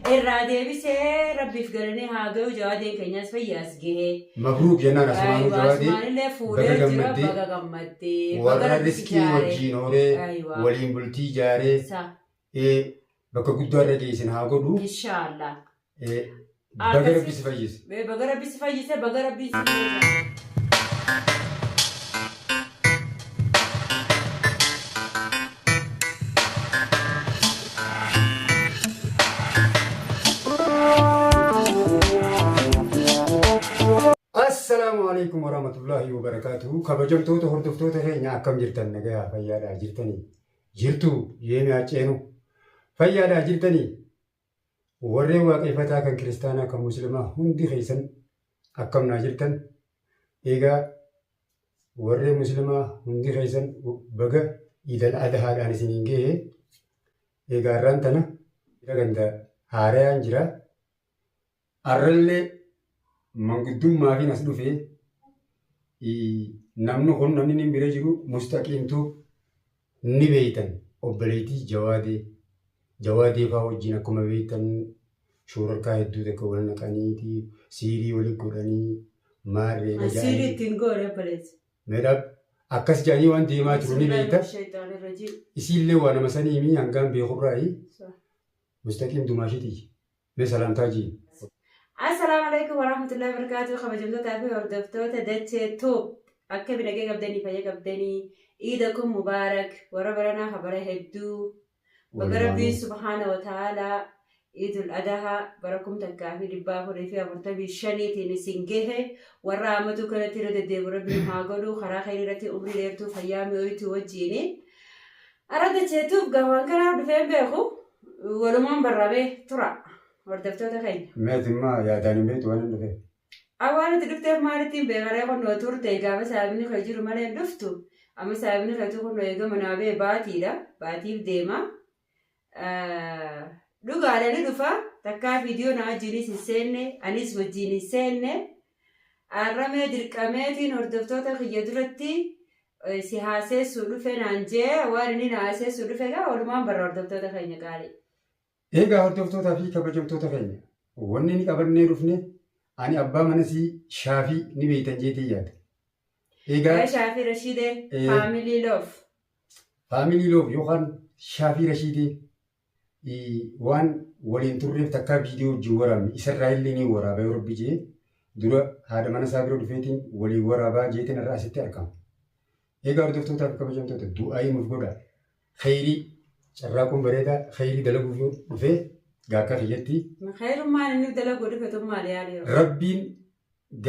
Irraa deebisee rabbiif galanii haa gahu jawaadeen keenyaas fayyaas gahee. Mabruuk jennaan asumaanuu Aywa jawaadee asumaanillee fuudhee baga jira gammaddee baga gammaddee. Baga warra rabbi si riskii jaare. wajjiin horee Aywa. waliin bultii ijaaree Sa. bakka guddaa irra geessin haa godhu. Inshaallah. Baga Akkasi. rabbi si fayyise. Baga rabbi si fayyise baga rabbi si fayyise. Assalaamu alaikum warahmatullahi wabarakatuh. Kabajamtoota hordoftoota keenya akkam jirtan nagayaa fayyaadhaa jirtanii jirtu yeemi haceenu fayyaadhaa jirtanii Warreen waaqeeffataa kan kiristaanaa kan muslimaa hundi keessan akkam naa jirtan eegaa warreen muslimaa hundi keessan baga iidal adhaadhaan isiniin gahe eegaa har'aan tana jira ganda haarayaan jira arrallee manguddummaafin as dhufe namni kun namni inni bira jiru mustaqiimtuu ni beeytan obboleettii jawaadee jawaadee faa wajjin akkuma beeytan shoorarkaa hedduu takka wal naqaniiti siirii wali godhanii maarreedha Siiri jedhanii ittiin goone obboleessa. meedhaaf akkas jedhanii waan deemaa jiru ni beeyta isiillee waa nama saniimi hangaan beekurraayi mustaqiim dumaashitii Mee salaamtaa jii. Assalaamu alaikum warahmatullahi wabarakatuh kabajamtootaa fi hordoftoota Dachee Tube akkami nagee qabdanii fayya qabdanii iidakum mubaarak warra baranaa habara hedduu baga rabbiin subhaana wa ta'aalaa iidul adahaa bara 1445tiin isin gahe warra amatuu kanatti irra deddeebi'u rabbi nu haa godhu karaa keenya irratti umrii dheertuu fayyaa mi'ooytuu wajjiini Ara Dachee Tube gaa waan kanaa dhufee hin beeku walumaan barraabee tura hordoftoota keenya. Meeti immoo yaadaan hin beektu waan hin dhufeef. Awwaan itti dhufteef maalitti hin beekaree kunnoo turte gaafa saayibni kee jiru malee hin dhuftu. Amma saayibni keetu kunnoo eega manaa bee baatiidha. Baatiif deema. Dhugaadha ni dhufa. Takkaa viidiyoo na wajjiinis hin seenne anis wajjiin hin seenne. Arramee dirqameetiin hordoftoota kiyya duratti si haaseessuu dhufe naan jee waan inni na haaseessuu dhufe egaa walumaan barra hordoftoota keenya qaalii. Egaa hordoftootaa fi kabajamtoota keenya wanni ni qabannee dhufne ani abbaa mana sii shaafii ni beeytan jeetii yaada. Egaa Ee Shaafii Rashiidee Family Love. Family Love yookaan Shaafii Rashiidee waan waliin turreef takkaa viidiyoo wajjin waraabne isarraa illee ni waraaba yoo rabbi jee dura haadha mana isaa bira dhufeetiin waliin waraabaa jeetiin irraa asitti argama. Egaa hordoftootaa fi kabajamtoota du'aayii nuuf godhaa. Kheyrii carraaquun bareedaa kheyrii dalaguuf yoo dhufee gaakka kiyyatti. Kheyrummaan inni dalaguu dhufe tun maali yaa dhiiroo? Rabbiin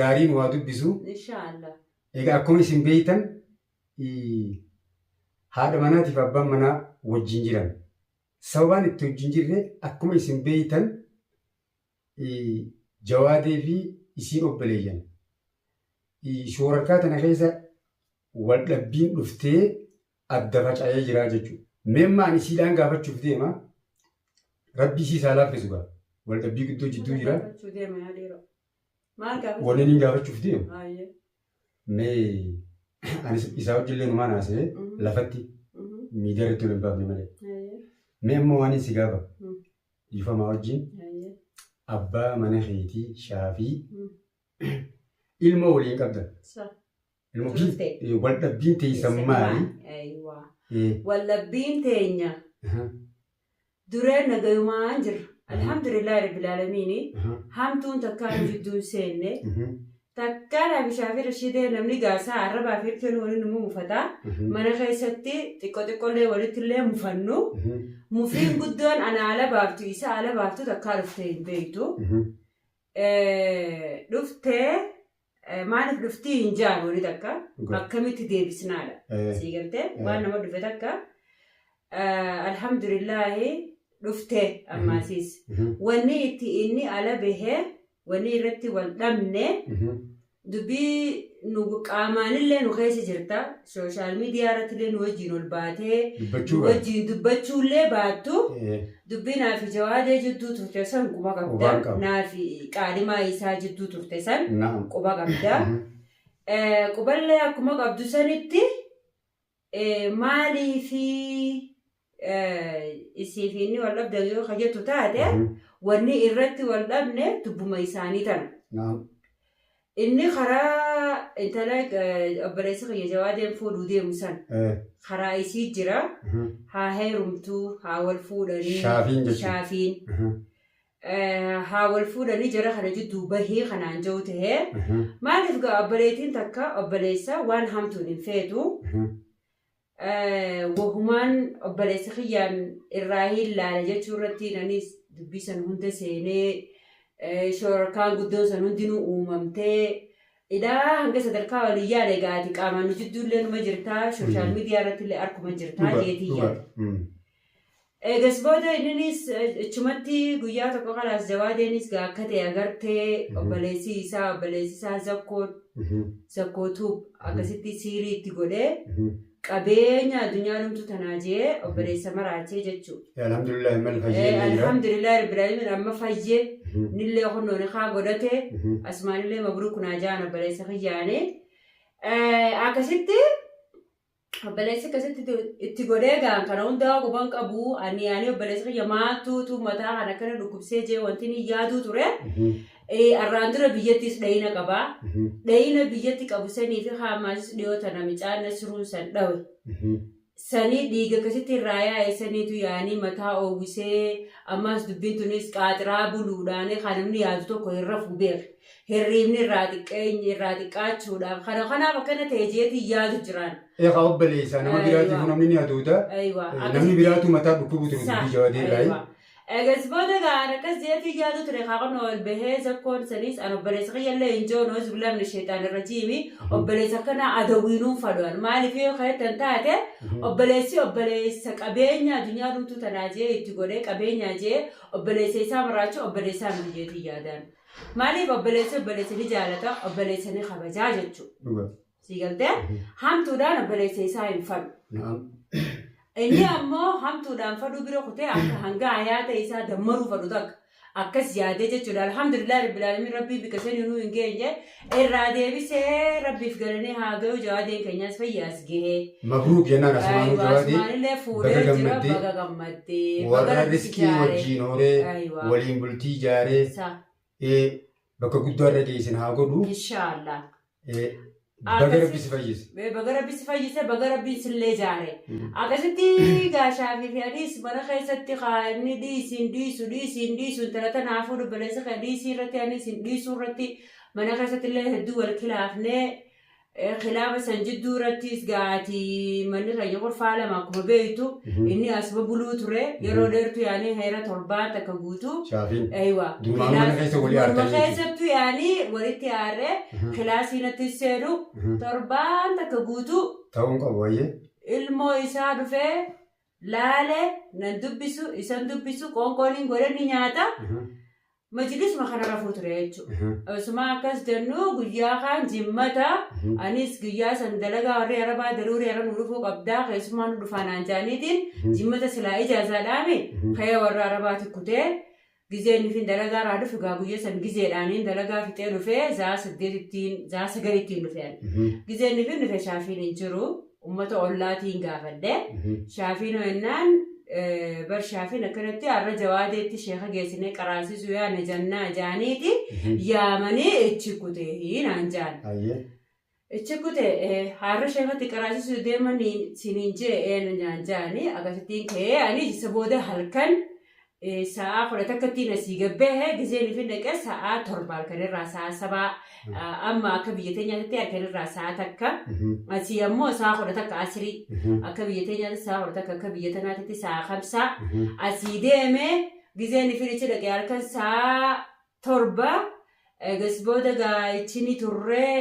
gaariin waa dubbisu. Inshaallah. Egaa akkuma isin beektan Haadha manaatiif abbaan manaa wajjin jiran. Sababaan itti wajjin jirre akkuma isin beektan Jawaadee fi isiin obboleeyyan. Shoorarkaa tana keessa wal dhabbiin dhuftee adda faca'ee jira jechuudha. Meemma ani isiidhaan gaafachuuf deema. Rabbi isii isaa laaffisu gaa. Wal dhabbii guddoo jidduu jira. Gaafachuu deema yaa dhiiroo. Maal gaafachuu? Waliin hin gaafachuuf deema. Baay'ee. Mee anis isaa wajjillee numaan haasa'e lafatti miidiyaa irratti ol hin baafne malee. Mee ammoo waan si gaafa dhiifamaa wajjin abbaa mana keetii shaafii ilmoo waliin qabdan. Ilmoo Turte. wal dhabbiin teessan maali? Wal dhabbiin teenya Dureen nagayumaan jirra. Alhamdulillaahi Rabbil Aalamiini. Hamtuun takkaa nu jidduu hin seenne. Takkaa Naabishaa fi Rashiidee namni gaasaa arrabaa fi hirkeen waliin nu mufata. Mana keessatti xiqqoo xiqqollee walitti illee mufannu. Mufiin guddoon ana ala baaftu isa ala baaftu takkaa dhuftee hin beektu. Dhuftee maaliif dhuftii hin jaan wani takka akkamitti deebisnaadha. Sii galtee waan nama dhufe takka alhamdulillaahi dhuftee ammaasiis. Wanni itti inni ala bahee wanni irratti wal dhabne dubbii nu qaamaanillee nu keessa jirta sooshaal miidiyaa irrattillee nu wajjiin ol baatee Dubbachuu nu baate. wajjiin dubbachuullee baattu dubbii naafi jawaadee jidduu turte san quba qabda Qubaan qaba. naafi qaalimaa isaa jidduu turte san Naam. quba qabda Quballee akkuma qabdu sanitti maaliifi Isii fi inni wal dhabdan yoo ka jettu taate wanni irratti wal dhabne dubbuma isaanii tana. Inni karaa intala obboleessa kiyya Jawaadeen fuudhuu deemu san karaa isii jira haa heerumtuu haa wal fuudhanii Shaafiin jechuudha. Shaafiin haa wal fuudhanii jara kana jidduu bahii kanaan jiru tahee maaliif gaa obboleettiin takka obboleessa waan hamtuun hin feetu. Wahumaan obboleessa kiyyaan irraa hin laala jechuu irratti anis dubbii san hunda seenee shororkaan guddoon san hundinuu uumamtee ilaa hanga sadarkaa walii yaada gaati qaamaan nu jidduullee numa jirtaa social media irratti illee arkuma jirtaa jeetii yaada. Eegas booda inninis ichumatti guyyaa tokko kalaas Jawaadeenis gaa akka ta'e agartee obboleessi isaa Zakkoon Zakkootuub akkasitti siirii itti godhee qabeenya addunyaa dhumtu tanaa jee obboleessa maraachee jechuudha. Alhamdulillah, mal fayyee jira. Alhamdulillah rabbil alamin, amma fayyee nillee kunnoon haa godhate asumaanillee mabruuk naa jaan obboleessa kiyyaane. Akkasitti obboleessi akkasitti itti godhee gaan kana hundaa quban qabu ani obboleessi kiyya maatuutu mataa kana akkana dhukkubsee jee wanti ni yaaduu ture. Arraan dura biyyattis dhayina qabaa. Dhayina biyyatti qabu sanii fi haamaasis dhiyoo tana micaan Nasruun san dhawe. Sanii dhiiga akkasitti irraa yaa'e saniitu yaanii mataa oowwisee ammas dubbiin tunis qaaxiraa buluudhaan kan namni yaadu tokko hin rafuu beeke. Hirriibni irraa xiqqeenyi irraa xiqqaachuudhaaf kana kanaaf akkana ta'e jeetii yaadu jiraan. Eegaa, obboleessa nama biraatiif namni ni aduuta. Namni biraatu mataa dhukkubu ture dubbii Jawaadee irraa. Egas booda gaan akkas jeetii yaadu ture kaaqon ol bahee Zakkoon saniis an obboleessa kiyyallee hin joon auzu billahi mina sheexaan irra jiimi obboleessa akkana adawiinuun fadhuan maaliif yoo ka'ettan taate obboleessi obboleessa qabeenya addunyaa dhumtuu tanaa jee itti godhee qabeenyaa jee obboleessa isaa maraachuu obboleessaa miti jeetii yaadaan. Maaliif obboleessi obboleessa ni jaalata, obboleessa ni kabajaa jechuudha. Si galtee hamtuudhaan obboleessa isaa hin fadhu. Inni ammoo hamtuudhaan fadhuu bira kutee akka hanga hayaata isaa dammaruu fadhu takka. Akkas yaadee jechuudha. Alhamdulillah rabbil alamin, rabbiin bika sanii nuu hin geenye irraa deebisee rabbiif galanii haa gahu. Jawaadeen keenyaas fayyaas gahee. Mabruuk jennaan asumaanuu Jawaadee. Asumaanillee fuudhee Baga jira. gammaddee. Baga gammaddee. Warra riskii wajjiin horee waliin bultii ijaaree bakka guddaa irra geessin haa godhu. Inshaallah. Baga rabbi si fayyise. Baga rabbi si fayyise, baga rabbiin sillee jaare. Akkasitti gaashaafii fi anis mana keessatti inni dhiisiin dhiisu dhiisiin dhiisu intala tanaafuu obboleessa kee dhiisii irratti anis hin dhiisuu irratti mana keessatti illee hedduu wal kilaafnee kilaafa san jidduu irrattis gaatii manni keenya kurfaa lama akkuma beektu inni asuma buluu ture yeroo dheertu yaanii heera 7 takka guutuu. Shaafiin. Aywa. Durumaan mana keessa walii Manuma aartanii. keessattuu yaanii walitti aarree kilaasii natti seenu 7 takka guutuu. Ta'uun qabu wayyee. Ilmoo isaa dhufee laale nan dubbisu isan dubbisu qoonqooniin godhe ni nyaata. Majlisuma kana rafuu ture jechuudha. Osuma akkas jennu guyyaa kaan jimmata anis guyyaa san dalagaa warri arabaa daruurii ara nu dhufuu qabdaa keessumaa nu dhufaa naan jaaniitiin jimmata silaa ijaazaadhaami ka'ee warra arabaati kutee gizeen nufin dalagaa irraa dhufe gaa guyyaa san gizeedhaaniin dalagaa fixee dhufee za'a 8ttiin za'a 9ttiin dhufe ani. Gizeen nufin dhufe Shaafiin hin jiru, ummata ollaatiin gaafadhe. Shaafiin jennaan bar Shaafiin akkanatti har'a Jawaadeetti sheeka geessinee qaraasisuu yaana jannaa jaaniiti yaamanii ichi kutee naan jaan. Ichi kute har'a sheekatti qaraasisuu deemanii siniin jee een naan jaani akkasittiin ka'ee ani isa booda halkan sa'a 11ttiin asii gabbee gizeen ifin dhaqee sa'a 7 halkanirraa sa'a 7 amma akka biyya teenyaatti halkanirraa sa'a 1 asii ammoo sa'a 11 asirii akka biyya teenyaatti sa'a 11 akka biyya tanaatti sa'a 5 asii deemee gizeen ifin ichi dhaqee halkan sa'a 7 eegas booda gaa'ichini turree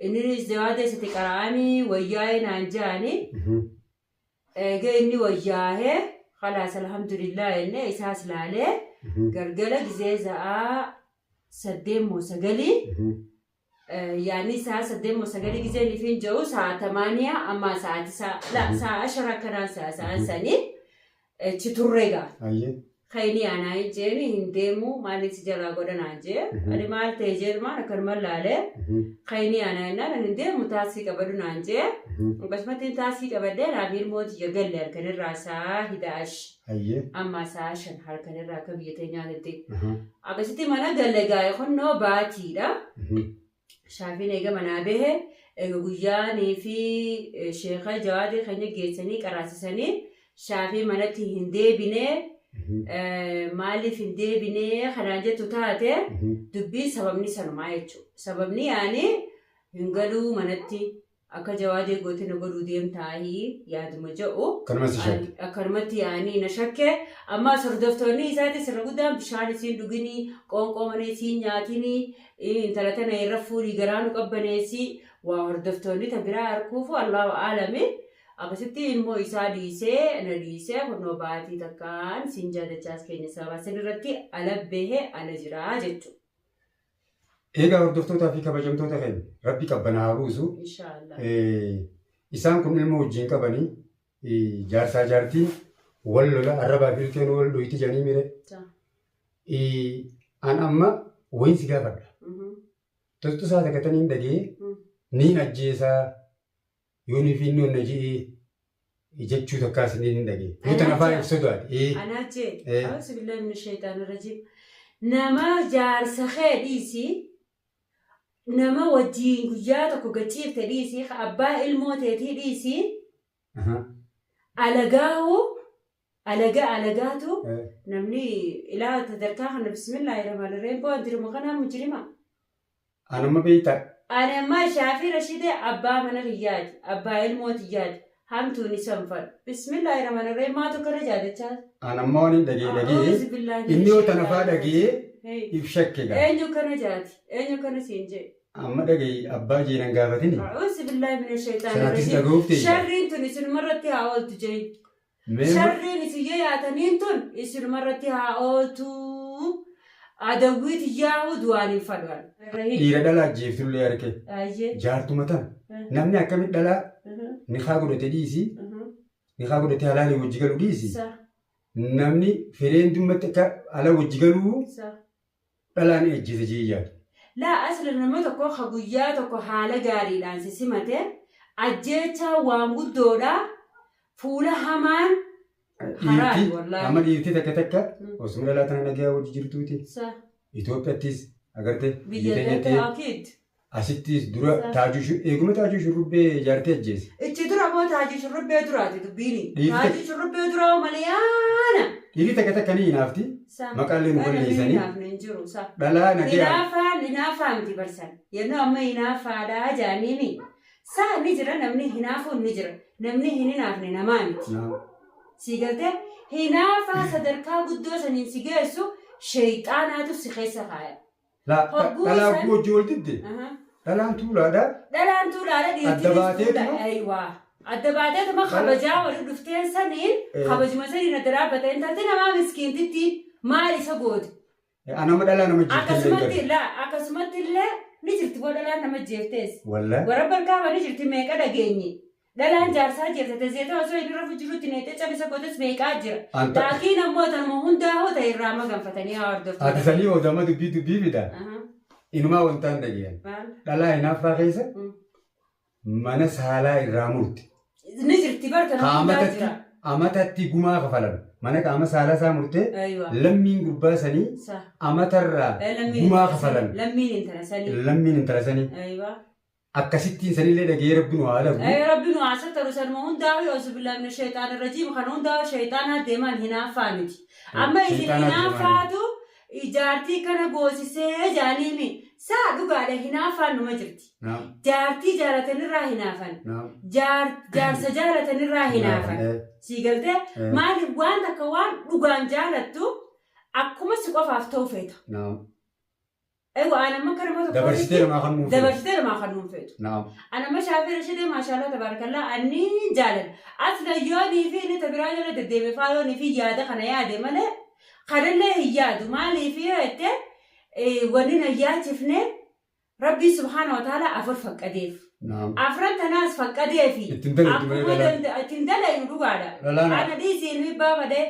inninis Jawaadee isatti qara'anii wayyaa'ee naan jaani. Eega inni wayyaahee khalaas alhamdulillah jennee isaas laalee galgala gizee sa'aa 8 moo 9 yaani sa'a 8 moo 9 gizeen ifiin jiru sa'a 8 amma sa'aati la sa'a 10 akkanaan sa'a sa'aan sanii achi turre gaa. Kayni anaa hin jeeni hin deemu maaliin si jalaa godha naan jee. Ani maal ta'e jeetumaan akkanuma laalee kayni anaa jennaan ani hin deemu taaksii qabadhu naan jee. Akkasumatti taaksii qabadhee naaf ilmoo tiyya galle halkanirraa sa'a hidaash. Amma sa'a 5 halkanirraa akka biyya teenyaatitti. Akkasitti mana galle gaa'e kunnoo baatiidha. Shaafiin eega manaa bahe eega guyyaanii fi sheeka Jawaadii keenya geessanii qaraasisanii Shaafii manatti hin deebinee maaliif hin deebinee kanaan jettu taate dubbiin sababni sanumaa jechuudha. Sababni yaani hin galuu manatti akka Jawaadee goote na godhuu deemtaahii yaaduma jedhu. Akkanuma si shakke. Akkanumatti yaanii na shakke. Ammaas hordoftoonni isaatis irra guddaan bishaan isiin dhuginii, qoonqoo mana isiin nyaatinii, intala tana irra fuudhii garaa nu qabbaneessi. Waa hordoftoonni ta biraa arkuufu Allahu aalami. Akkasitti ilmoo isaa dhiisee na dhiisee kunoo baatii takkaan siin jaadachaas keenya sababa san irratti ala bahe ala jiraa jechuudha. Eegaa hordoftootaa fi kabajamtoota keenya Rabbi qabbana haa buusu. Inshaallah. Isaan kun ilmoo wajjin qabanii jaarsaa jaartiin wal lola arrabaa fi ilkeen wal dhoyti jedhanii mire. An amma wayin si gaafadha. Tosxusaa takka taniin dhagee niin ajjeesaa yoonii fi inni onna ji'ee jechuu takkaas niin hin dhagee. Yoo tana faa if sodaate. Anaa jee. A'uuzu billaahi mina shayxaani rajiim. Nama jaarsa kee dhiisi nama wajjiin guyyaa tokko gad ciifte dhiisi ka abbaa ilmoo teetii dhiisi alagaahu alaga alagaatu namni ilaa sadarkaa kana bismillaahi rahmaani rahiim boo antiruma kanaa mujrima. Anuma beektaa. Ani ammaa Shaafii Rashidee abbaa mana kiyyaati abbaa ilmoo tiyyaati hamtuun isa hin fadhu bismillaahi rahmaani rahiim maatu akkana jaadachaa. An amma waan hin dhagee dhagee A'uuzu billaahi mina inni yoo tana faa shayxaani dhagee rajiim. if shakke gaa. Eenyu akkana jaati eenyu akkana siin jee. Amma dhagayi abbaa jeenan gaafatini. A'uuzu billaahi mina shayxaani Sanaatis rajiim. dhaga'uuf teessa. Sharriin tun isinumarratti haa ooltu jeen. Mee amma Sharriin isin yayaataniin tun isinumarratti haa ooltu. Adawwii tiyyaahuu du'aan hin fadhu an. Dhiira dhalaa ajjeeftullee arke. Ayyee. Jaartuma tana. Namni akkamitti dhalaa nikaa godhate dhiisi. Nikaa godhate halaalii wajji galu dhiisi. Namni fireen dummatti akka ala wajji galuu dhalaan ejjete jee yaadu. Laa asla nama tokko ka guyyaa tokko haala gaariidhaan si simate ajjeechaa waan guddoodha fuula hamaan haraami Dhiirti wallaahi. amma dhiirti takka takka osuma dhalaa tana nagayaa wajji jirtuuti. Itoophiyaattis agarte biyya Biyya teenyatti teetti akiid. Asittis dura taajuu eeguma taajuu shurrubbee jaartee ajjeese. Ichi dura moo taajii shurrubbee duraati dubbiini. Dhiirti Taajii shurrubbee duraa hoo malee yaana. Dhiirri takka takka ni hinaafti. Sa. Maqaallee nu Namni balleessanii. hinaafne hin jiru. Sa. Dhalaa nagayaan. Hinaafaan hinaafaa miti barsan. Yennoo amma hinaafaadhaa jaaniimi. Sa ni jira namni hinaafuun ni jira. Namni hin hinaafne namaa miti. Naam. Sii galtee hinaafaa sadarkaa guddoo saniin si geessu sheeyxaanaatu si keessa kaaya. Laa Hogguu dhalaa isaan hogguu hojii wal didde dhalaan tuulaadha. Dhalaan tuulaadha Adda dhiirtinis baateetuma. tuula. Ayiwaa. Adda baateetuma Dhala kabajaa wali dhufteen saniin kabajuma saniin adda dhaabbata. Intalti namaa miskiintitti maal isa goote? Anama dhalaa nama jeefte illee hin Akkasumatti garre. laa akkasumatti illee ni jirti boo dhalaan nama jeeftees. Wallahi. Warra barkaaba ni jirti meeqa dhageenye. Dhalaan jaarsaa jeefte tezeeta osoo inni rafu jirutti neexee cabisa gootes meeqaa jira. Anta Laakiin ammoo tanuma hundaa hoo ta'e irraa maganfatanii haa ati hordoftoota sanii keenya. odama dubbii dubbii fida. Aha. Inumaa wantaan dhageyan. Maal? Dhalaa hinaaffaa keessa mana saalaa irraa murte. Ni jirti bar Ka kana hundaa amatatti jira. amatatti gumaa kafalan. Mana qaama saalaa isaa murtee Aywa. lammiin gurbaa sanii Sa. amatarraa Lammiin gumaa intala sanii. kafalan. Lammiin intala sanii. Lammiin intala sanii. Aywa. Akkasittiin sanillee dhaga'ee rabbi nu haa lagu. Ee rabbi nu haa sattaru sanuma hundaa'u auzubillahi mina shayxaani rajiim kana hundaa'u shayxaanaa deemaan hinaaffaa miti. Amma isin Shayxaanaa deemaan. hinaaffaatu jaartii kana goosisee jaaniimi saa dhugaadha hinaaffaan numa jirti. Naam. Jaartii jaalatanirraa hinaafan. Naam. Jaarsa jaalatanirraa Hinaafan. hinaafan. Sii galtee maaliif waan takka waan dhugaan jaalattu akkuma si qofaaf ta'u feeta. Naam. Ewa an amma akka nama Dabarsitee tokkootitti namaa kan nuuf feetu. dabarsitee namaa kan nuun feetu. Naam. An amma shaafii rashidee maashaallah tabaarakallaa anni jaaladha. Asla yoonii fi inni tabiraa jala deddeeme faa yoonii fi yaada kana yaade malee kanallee hin yaadu maaliif yoo jette wanni na yaachifne Rabbiin subhaana wa ta'ala afur faqqadeef. Naam. Afran tanaas faqqadeefi. Ittiin dalaytu malee Akkuma dhalaan. danda'a ittiin dalaynu dhugaadha. Dhalaan. Ana dhiisi ilmi baafadhe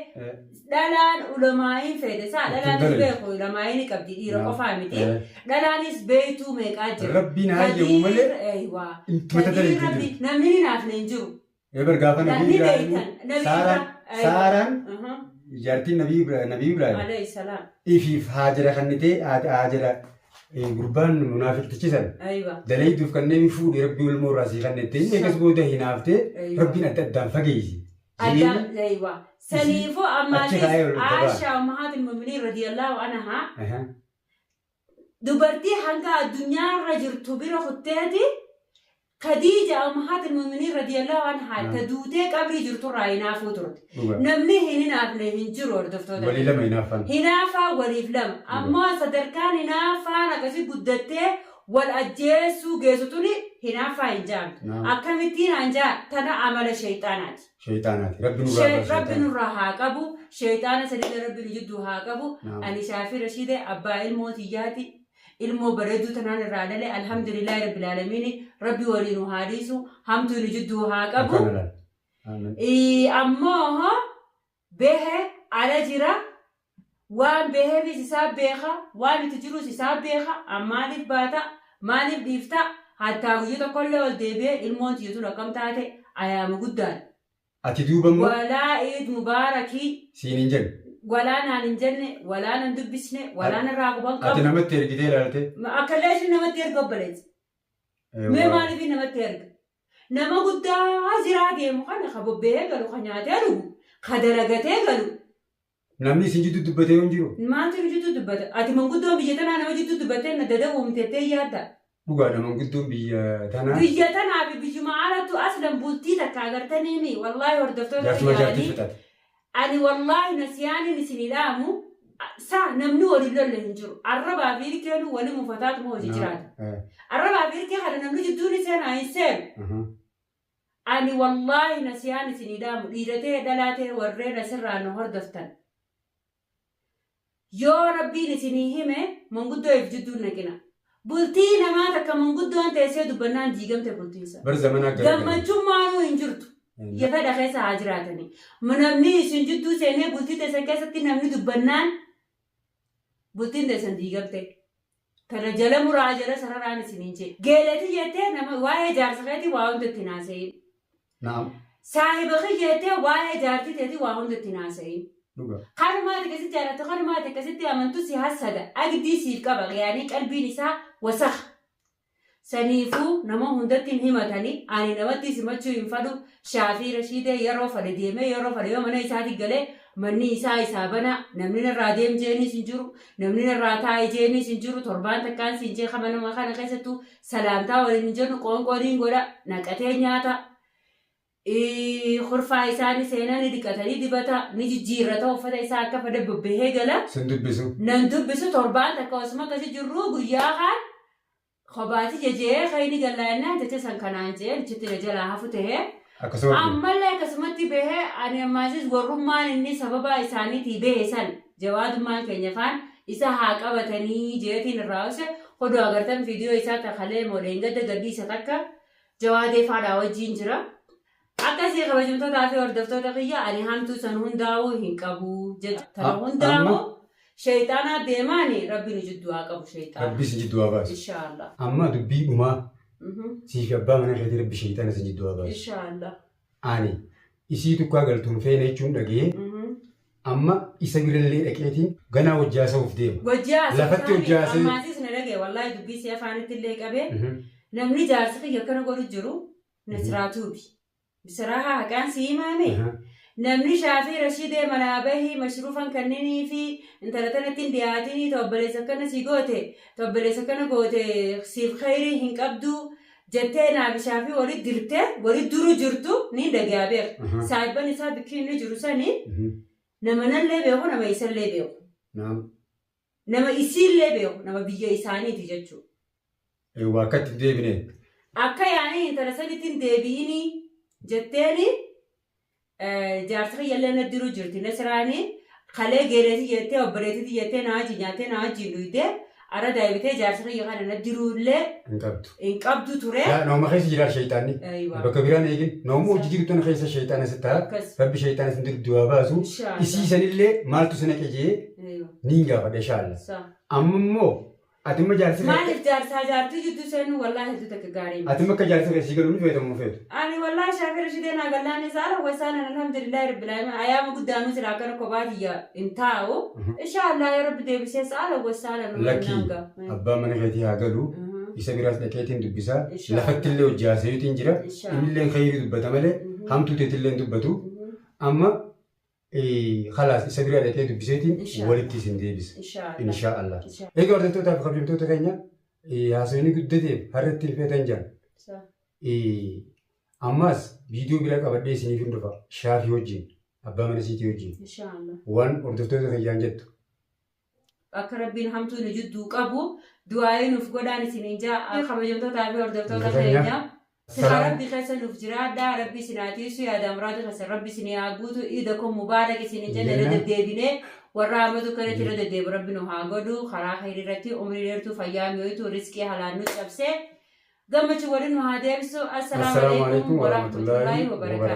dhalaan ulamaa'iin feete saa Ittiin dhalaanis dalaytu. beeku ulamaa'iin ni qabdi dhiira Naam. qofaa miti. Dhalaanis beektuu meeqaa jira. Rabbiin hayyamu malee Kadiir eeywa. intumata Kadiir dalaytu hin rabbi jirtu. namni ni naafne hin jiru. Ebar gaafa Nabii Ni Ibraahim beektan. Nabii Saaraan Ibrahim. Saaraan Aha. jaartiin Nabii Ibraahim Alayhi salaam. ifiif haajara kannitee haajara gurbaan munaafiqtichi san Aywa. dalayduuf kanneen fuudhe rabbii ilmoo irraa sii kannettee inni eegas booda hinaaftee Aywa. rabbiin adda addaan fageessi. Adda aywa. Saniifuu Achi ammaatis kaa'ee ol dabaa. Aishaa Ummahaatul Mu'miniin radiyallahu anhaa dubartii hanga addunyaarra jirtu bira kutteeti Khadiija Ummahaatul Mu'miniin radiyallahu anhaa ta duutee qabrii jirturraa hinaafuu turte. Namni hin hinaafne hin jiru hordoftoota. Walii lama hinaaffaan. Hinaafaa waliif lama. Ammoo sadarkaan hinaaffaan akkasii guddattee wal ajjeessuu geessu tuni hinaaffaa hin jaamtu. Naam. Akkamittiin hanjaa tana amala sheeyxaanaati. Sheexaanaati. Rabbi nurraa baasu Rabbi sheexaana. nurraa haa qabu. Sheeyxaana sanillee rabbi nu jidduu haa qabu. Naam. Ani Shaafii Rashiidee abbaa ilmoo tiyyaati. Ilmoo bareedduu tanaan irraa dhale alhamdulillaahi rabbil aalamiini rabbi walii nu haa dhiisu hamtuu nu jidduu haa qabu. Akkana laal. Aamen. Ammoo behe ala jira waan beheefis isaa beeka waan itti jirus isaa beeka maaliif baata maaliif dhiifta hattaa guyyaa tokkollee ol deebi'ee ilmoon tiyya tun akkam taate ayaama guddaadha. Ati duuba immoo Walaa Iid Mubaarakii siin hin jenne. walaa naan hin jenne walaa nan dubbisne walaa narraa quban Ati qabu. namatti ergitee ilaalte. Akkallee isin namatti erga obboleessa. Mee maaliif namatti erga? Nama guddaa jiraa deemu kana ka bobba'ee galu ka nyaatee dhugu ka dalagatee galu Namni isin jidduu dubbatee hin jiru. Maaltu nu jidduu dubbata? Ati manguddoon biyya tanaa nama jidduu dubbattee na dadabuumtettee yaadda. Dhugaadha manguddoon biyya tanaa. Biyya tanaa fi biyyuma alattu aslan bultii takka agartaniimi wallaahi hordoftoota Jaarsuma jaartii xiyyaanii fixate. ani wallaahi nasiyaanin isinii dhaamu sa namni waliin lolle hin jiru. Arrabaa fi ilkeenu wali mufataatuma hojii jiraata. Arrabaa fi ilkee kana namni jidduun seenaa hin seenu. Ani wallaahi nasiyaan isinii dhaamu dhiira ta'e dhalaa ta'e warreen asirraa nu hordoftan. Yoo rabbiin isinii hime manguddoo if jidduun naqina. Bultii namaa takka manguddoon teessee dubbannaan diigamte bultiinsa. Bar zamanaa gara gara. Gammachummaanuu hin jirtu. Fedha keessa haa jiraatanii. Namni isin jidduu seenee bultii teessan keessatti namni dubbannaan bultiin teessan diigamte. Tana jala muraa jala sararaan isiniin jee. Geeleti jettee nama waa'ee jaarsa keetii waa hunda itti haasa'in. Naam. Saahiba kiyya jettee waa'ee jaartii teetii waa hunda itti haasa'in. Dhuga. Kanumaati akkasitti jaalattu kanumaati akkasitti amantu si hassada. Agdii siif qaba yaanii qalbiin isaa wasakh. Saniifuu nama hundatti hin himatanii ani namatti simachuu hin fadhu Shaafii Rashiidee yeroo fadhe deemee yeroo fadhe yoo mana isaati galee manni isaa isaa bana namni narraa deem jeenis hin jiru namni narraa taa'i jeenis hin jiru torbaan takkaan siin jee kama nama kana keessattuu salaamtaa waliin hin jennu qoonqooniin godha naqatee nyaata Kurfaa isaa ni seena ni dhiqata ni dibata ni jijjiirrata uffata isaa akka fedhe bobbahee gala. Sin dubbisu. Nan dubbisu torbaan takka osuma akkasi jirru guyyaa kaan kophaati jejee kayni gallaa jennaan jecha san kanaan jee achitti na jalaa hafu tahee. Akkasuma argina. Ammallee akkasumatti bahee ani ammaasis warrummaan inni sababa isaaniitii bahe san jawaadummaan keenya faan isa haa qabatanii jeetiin irraa ose hodoo agartan viidiyoo isaa takalee moodheen gadda gadhiisa takka Jawaadee faadhaa wajjiin jira. Akkasii kabajamtootaa fi hordoftoota kiyya ani hamtuu san hundaa'uu hin qabu jecha tana hundaa'uu sheeyxaanaa deemaani rabbi nu jidduu haa qabu sheeyxaana. Rabbi isin jidduu haa baasu. Inshaallah. Amma dubbii dhumaa sii fi abbaa mana keetii rabbi sheeyxaana isin jidduu haa baasu. Inshaallah. Ani isii tukkaa galtuun feene jechuun dhagee amma isa birallee dhaqeetiin ganaa wajji haasa'uuf deema. Wajji haasa'u Lafatti wajji haasa'e. Ammaasis na dhagaye wallaahi dubbii si afaanitti illee qabee namni jaarsi kiyya akkana godhu jiru Nasraa Tuubi. Bisaraahaa haqaan si himaame. Namni Shaafii Rashidee manaa bahii mashruufan kanninii fi intala tanatti hin dhiyaatinii ta obboleessa akkana si goote ta obboleessa akkana goote siif khayrii hin qabduu jettee naa fi Shaafii wali dirte wali duru jirtu niin dhagayaa beek. Saahibban isaa bikki inni jiru sani nama nallee beeku nama isallee beeku. Naam. Nama isiillee beeku nama biyya isaaniiti jechuudha. Eewwa akka itti hin deebine. Akka yaanii intala sanitti hin deebi'inii jetteeni jaarsa kiyyallee na diru jirti Nasraani kalee geereeti jettee obboleetiti jettee na wajjin nyaattee na wajjin dhuydee Ara deebitee jaarsa kiyya kana na diruullee Hin qabdu. hin qabdu ture. Yaa nooma keessa jira sheeyxaanni. Aywa. Bakka biraan eegin nooma hojii jirtu tana keessa sheeyxaana si ta'a. Akkas. Rabbi sheeyxaana sin duraa baasu. Inshaallah. Isii sanillee maaltu si naqe jee Aywa. niin gaafadha inshaallah. Sa. Amma immoo ati imma jaarsi kee Maaliif jaarsaa jaartii jidduu seenuu wallaahi hedduu takka gaarii miti. ati imma akka jaarsi kee sii galuu ni feeta moo feetu? Ani wallaahi shaafii rashidee naa gallaan isaa ala wasaalan alhamdulillahi rabbil alamin ayaama guddaanuu sila akkana kophaa tiyya hin taa'u. Inshaallah yoo rabbi deebisee ala wasaalan Lakkii abbaan mana keetii haa galu isa biraas dhaqeetiin dubbisaa Inshaallah. lafattillee hojii haasayuutiin jira Inshaallah. innillee khayrii dubbata malee hamtuu teetillee hin dubbatu amma khalaas isa biraa dhaqee dubbiseetiin Inshaallah. walitti isin deebisa Inshaallah. inshaallah. Inshaallah. Egaa hordoftootaa fi kabajamtoota keenya haasawni guddateef har'a ittiin feetan jiran ammas viidiyoo biraa qabadhee isiniif hin dhufa shaafii wajjin abbaa mana siitii wajjin Inshaallah. waan hordoftoota kiyyaan jettu. Akka rabbiin hamtuu nu jidduu qabu du'aa'ii nuuf godhaan isiniin jaa kabajamtootaa fi hordoftoota Keenya. keenya. Sifa Salaam. rabbi keessa nuuf jiraadhaa rabbi isin haa tiisu yaada muraada keessa rabbi isin haa guutu iida kun mubaarak isiniin jenna irra Jenna. deddeebinee warra amatu kanatti irra deddeebu rabbi nu haa godhu karaa khayrii irratti umrii dheertuu fayyaa mi'ooytu riskii halaan nu cabsee gammachuu waliin nu haa deebisu. Assalaamu Assalaamu alaikum alaikum warahmatullaahi warahmatullaahi wabarakaatu. wabarakaatuh.